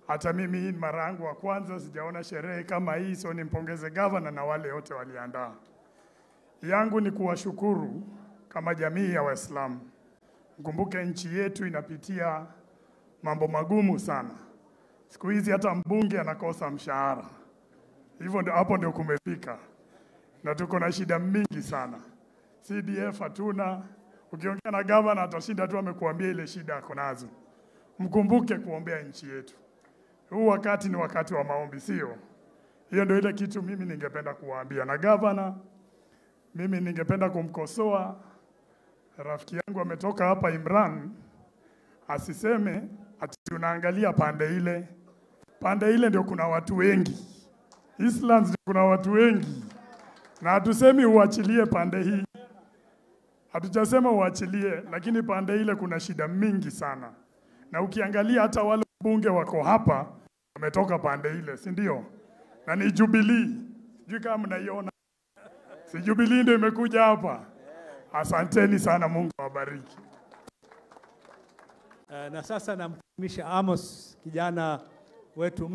Hata mimi hii ni mara yangu wa kwanza, sijaona sherehe kama hii, so nimpongeze gavana na wale wote waliandaa. Yangu ni kuwashukuru kama jamii ya Waislamu. Mkumbuke nchi yetu inapitia mambo magumu sana. Siku hizi hata mbunge anakosa mshahara. Hivyo ndio hapo ndio kumefika. Na tuko na shida mingi sana. CDF hatuna. Ukiongea na gavana atashinda tu amekuambia ile shida ako nazo. Mkumbuke kuombea nchi yetu. Huu wakati ni wakati wa maombi, sio? Hiyo ndio ile kitu mimi ningependa kuwaambia. Na gavana, mimi ningependa kumkosoa rafiki yangu ametoka hapa Imran, asiseme ati tunaangalia pande ile. Pande ile ndio kuna watu wengi. Eastlands ndio kuna watu wengi. Na hatusemi uachilie pande hii. Hatujasema uachilie, lakini pande ile kuna shida mingi sana. Na ukiangalia hata wale bunge wako hapa wametoka pande ile, si ndio? Na ni Jubilee. Sijui kama mnaiona. Si Jubilee ndio imekuja hapa. Asanteni sana, Mungu awabariki. Na sasa namkaribisha Amos, kijana wetu.